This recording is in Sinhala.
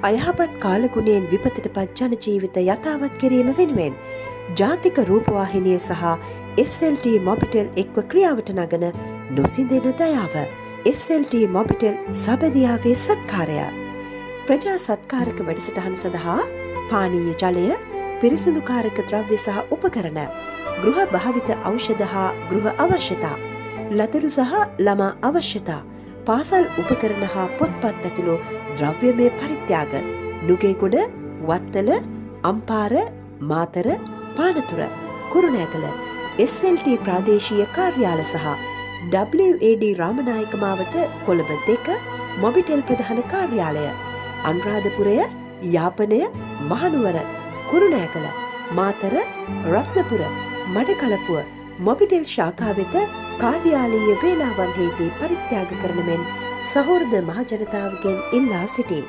අයහපත් කාලගුණයෙන් විපතට පත් ජන ජීවිත යථාවත් කිරීම වෙනුවෙන් ජාතික රූපවාහිනිය සහ SLT Mobitel එක්ව ක්‍රියාවට නගන නොසිඳෙන දයාව, SLT Mobitel සබැදියාවේ සත්කාරය. ප්‍රජා සත්කාරක වැඩසටහන සඳහා පානීය ජලය, පිරිසිදුකාරක ද්‍රව්‍ය සහ උපකරණ, ගෘහ භාවිත ඖෂධ හා ගෘහ අවශ්‍යතා, ලදරු සහ ළමා අවශ්‍යතා, පාසල් උපකරණ හා පොත්පත් ඇතුළු ද්‍රව්‍යමය පරිත්‍යාග නුගේගොඩ, වත්තල, අම්පාර, මාතර, පානතුර, කුරුණෑගල SLT ප්‍රාදේශීය කාර්යාල සහ WAD Ramanayake මාවත, කොළඹ 2 මොබිටෙල් ප්‍රධාන කාර්යාලය, අනුරාධපුරය, යාපනය, මහනුවර, කුරුණෑගල, මාතර, රත්නපුර, මඩකලපුව මොබිටෙල් ශාඛා වෙත කාර්යාලීය වේලාවන්හිදී පරිත්‍යාග කරන මෙන් සහෘද මහජනතාවගෙන් ඉල්ලා සිටී.